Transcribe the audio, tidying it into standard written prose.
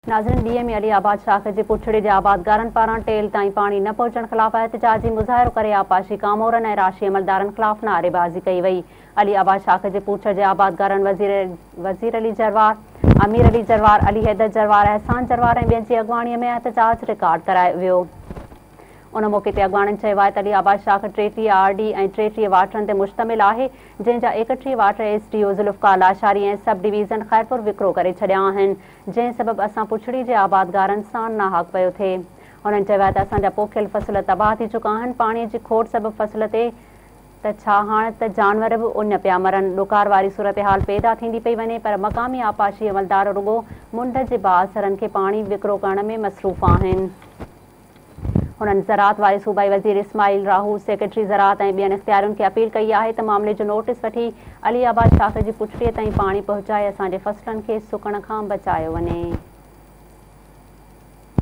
ناظرين D M Ali آباد شاخ جي پڇڙي جي آبادگارن پاران ٽيل تائين پاڻي نه پهچڻ خلاف احتجاجي مظاهرو ڪري آبپاشي ڪامورن ۽ راشي عملدارن خلاف نعريبازي ڪئي وئي علي آباد شاخ جي پوڇڙ جي آبادگارن وزير وزير علي جروار، امير علي جروار، علي حيدر جروار، احسان جروار ۽ ٻين جي اڳواڻي ۾ احتجاج رڪارڊ ڪرايو ويو. ان موقعي تي اڳواڻن چيو آهي ته علي آباد شاخ 33 آر ڊي ۽ 33 واٽرن تي مشتمل آهي جنهن جا 31 water S D O Zulfiqar Lashari ۽ sub division Khairpur وڪرو ڪري ڇڏيا آهن جنهن سبب اسان پڇڙي جي آبادگارن سان ناحق پيو ٿئي. هنن چيو آهي ته اسان جا پوکيل فصل تباهه ٿي چڪا آهن پاڻي جي کوٽ سبب فصل تي ته ڇا هاڻ ته جانور به اڃ پيا مرن، ڏڪار واري صورتحال پيدا ٿيندي پئي وڃي پر مقامي آبپاشي عملدار رڳو منڍ جي بااثرن کي پاڻي وڪرو ڪرڻ ۾ مصروف آهن. هنن زراعت واري صوبائي وزير اسماعيل راهو، سيڪريٽري زراعت ۽ ٻين اختيارين کي اپيل ڪئي آهي ته معاملي جو نوٽيس وٺي علي آباد شاخ جي پڇڙيء تائين پاڻي پهچائي اسان جي فصلن کي سڪڻ کان بچايو وڃي.